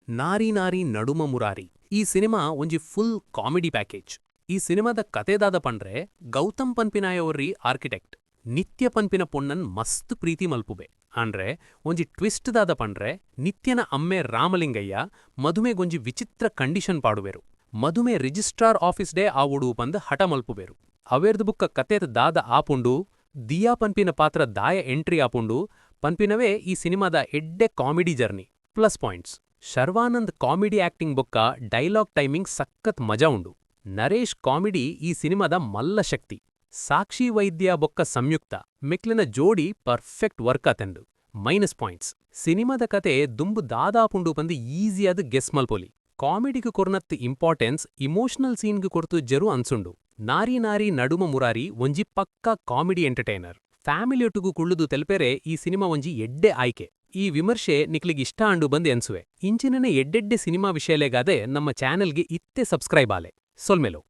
ನಾರಿ ನಾರಿ ನಡುಮ ಮುರಾರಿ ಈ ಸಿನಿಮಾ ಒಂಜಿ ಫುಲ್ ಕಾಮಿಡಿ ಪ್ಯಾಕೇಜ್. ಈ ಸಿನಿಮಾದ ಕತೆ ದಾದ ಪಂಡ್ರೆ ಗೌತಮ್ ಪನ್ಪಿನಾಯೆ ಒರ್ರಿ ಆರ್ಕಿಟೆಕ್ಟ್. ನಿತ್ಯ ಪನ್ಪಿನ ಪೊಣ್ಣನ್ ಮಸ್ತ್ ಪ್ರೀತಿ ಮಲ್ಪುಬೆ. ಆಂಡ್ರೆ ಒಂಜಿ ಟ್ವಿಸ್ಟ್ ದಾದ ಪಂಡ್ರೆ ನಿತ್ಯನ ಅಮ್ಮೆ ರಾಮಲಿಂಗಯ್ಯ ಮದುಮೆಗ್ ಒಂಜಿ ವಿಚಿತ್ರ ಕಂಡೀಷನ್ ಪಾಡುವೆರು. ಮದುಮೆ ರಿಜಿಸ್ಟ್ರಾರ್ ಆಫೀಸ್ ಡೇ ಆವೊಡು ಪಂದ್ ಹಠ ಮಲ್ಪುಬೆರ್. ಅವೆರ್ದ್ ಬುಕ್ಕ ಕತೆತ್ ದಾದ ಆಪುಂಡು, ದಿಯಾ ಪನ್ಪಿನ ಪಾತ್ರ ದಾಯೆ ಎಂಟ್ರಿ ಆಪುಂಡು ಪನ್ಪಿನವೇ ಈ ಸಿನಿಮಾದ ಎಡ್ಡೆ comedy journey. Plus points, Sharwanand comedy acting ಬೊಕ್ಕ ಡೈಲಾಗ್ ಟೈಮಿಂಗ್ ಸಖತ್ ಮಜಾ ಉಂಡು. ನರೇಶ್ ಕಾಮಿಡಿ ಈ ಸಿನಿಮಾದ ಮಲ್ಲ ಶಕ್ತಿ. ಸಾಕ್ಷಿ ವೈದ್ಯ ಬೊಕ್ಕ ಸಂಯುಕ್ತ ಮೆಕ್ಲೆನ ಜೋಡಿ ಪರ್ಫೆಕ್ಟ್ ವರ್ಕ್ ಆತುಂಡು. ಮೈನಸ್ ಪಾಯಿಂಟ್ಸ್, ಸಿನಿಮಾದ ಕತೆ ದುಂಬು ದಾದಾಪುಂಡು ಪಂದ್ ಈಸಿಯಾದ್ ಗೆಸ್ ಮಲ್ಪೊಲಿ. ಕಾಮಿಡಿಗ್ ಕೊರ್ನತ್ ಇಂಪಾರ್ಟೆನ್ಸ್ ಇಮೋಷನಲ್ ಸೀನ್ ಗ್ ಕೊರ್ತುಜೆರ್ ಅನ್ಸುಂಡು. ನಾರಿ ನಾರಿ ನಡುಮ ಮುರಾರಿ ಒಂಜಿ ಪಕ್ಕಾ ಕಾಮಿಡಿ ಎಂಟರ್ಟೈನರ್. ಫ್ಯಾಮಿಲಿಯೊಟ್ಟುಗು ಕುಳ್ಳುದು ತೆಲ್ಪೆರೆ ಈ ಸಿನಿಮಾ ಒಂಜಿ ಎಡ್ಡೆ ಆಯ್ಕೆ. ಈ ವಿಮರ್ಶೆ ನಿಕ್ಲೆಗ್ ಇಷ್ಟ ಆಂಡ್ ಪಂದ್ ಎನ್ಸುವೆ. ಇಂಚಿನನೆ ಎಡ್ಡೆಡ್ಡೆ ಸಿನಿಮಾ ವಿಷಯಲೆಗಾದ್ ನಮ್ಮ ಚಾನೆಲ್ ಗ್ ಇತ್ತೆ ಸಬ್ಸ್ಕ್ರೈಬ್ ಆಲೆ. ಸೊಲ್ಮೆಲು.